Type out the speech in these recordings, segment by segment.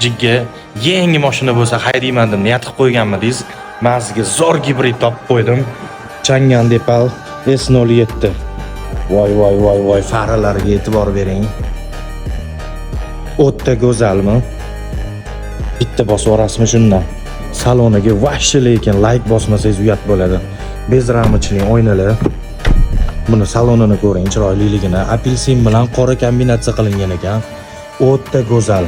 Jigga, yangi mashina bo'lsa haydayman deb niyat qilib qo'yganmidingiz? Man sizga zo'r gibrid topib qo'ydim. Changan Deepal S07. Voy, voy, voy, voy, faralariga e'tibor bering. O'ta go'zalmi? Bitta bosib yuborasizmi shundan? Saloniga вообще lekin layk bosmasangiz, uyat bo'ladi. Безрамочный oynalar. Buni salonini ko'ring, chiroyliligini. Apelsin bilan qora kombinatsiya qilingan ekan. O'ta go'zal.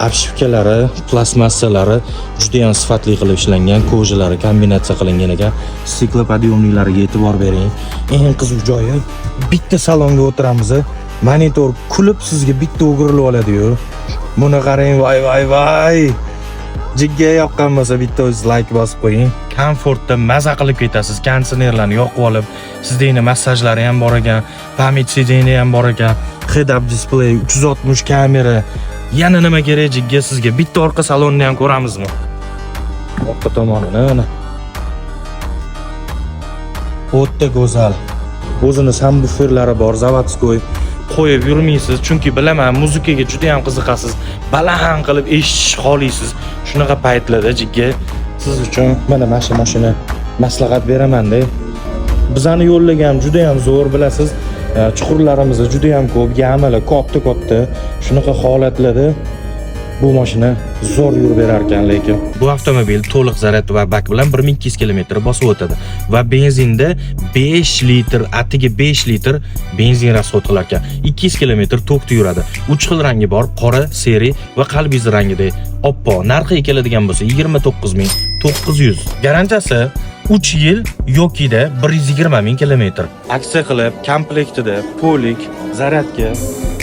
Обшивка lari, plastmassalari juda ham sifatli qilib ishlangan, кожа lari kombinatsiya qilingan ekan. Стеклоподъёмник lariga e'tibor bering. Eng qiziq joyi, bitta salonga o'tiramiz, monitor kulib sizga bitta o'girilib oladi-yu. Buni qarang, voy, voy, voy. Jigga yoqqan bo'lsa, bitta o'zingiz layk bosib qo'ying. Komfortda maza qilib ketasiz. Konditsionerlarni yoqib olib, sizdagi massajlari ham bor ekan, память сиденья ham bor ekan, head up display, 360 kamera. Yana nima kerak, jigga, sizga? Bitta orqa salonni ham ko'ramizmi? Orqa tomonini mana. O'ta go'zal. O'zini sabvuferlari bor, заводской. Qo'yib yurmaysiz, chunki bilaman, muzikaga juda ham qiziqasiz. Baland qilib eshitish xohlaysiz. Shunaqa paytlarda, jigga, siz uchun mana shu mashina maslahat beraman-da. Bizani yo'llar ham juda ham zo'r, bilasiz. Chuqurlarimiz juda ham ko'p, яма lar katta-katta. Shunaqa holatlarda bu mashina zo'r yurib berar ekan lekin. Bu avtomobil to'liq zaryad va bak bilan 1200 km bosib o'tadi va benzinda 5 litr, atigi 5 litr benzin расход qilar ekan. 200 km tokda yuradi. 3 xil rangi bor: qora, серый va qalbiz rangida. Oppoq. Narxiga keladigan bo'lsa, 29 900. Garantiyasi 3 yil yokida 120 ming kilometr. Aksiya qilib, komplektida полик, зарядка,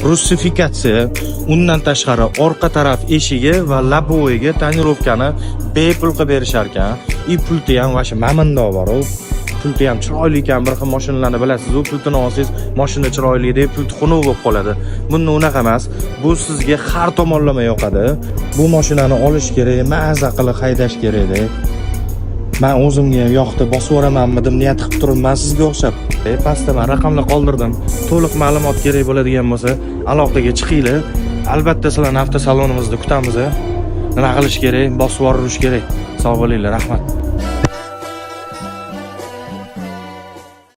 rusifikatsiya, undan tashqari orqa taraf eshigi va лобовой ga тонировка ni bepul qilib berishar ekan. И pulti ham вообще mamindoq bor u. Pulti ham chiroyli ekan. Bir xil mashinalarni bilasiz, u pultini olsangiz, mashina chiroyli deb, pulti xunuk bo'lib qoladi. Bunda unaqa emas. Bu sizga har tomonlama yoqadi. Bu mashinani olish kerak, maza qilib haydash kerakda. Man o'zimga ham yoqdi, bosib yuboramanmi deb niyat qilib turibman sizga o'xshab. Pastda man raqamlar qoldirdim. To'liq ma'lumot kerak bo'ladigan bo'lsa, aloqaga chiqinglar. Albatta sizlarni avtosalonimizda kutamiz. Nima qilish kerak? Bosib yuborish kerak. Sog' bo'linglar, rahmat.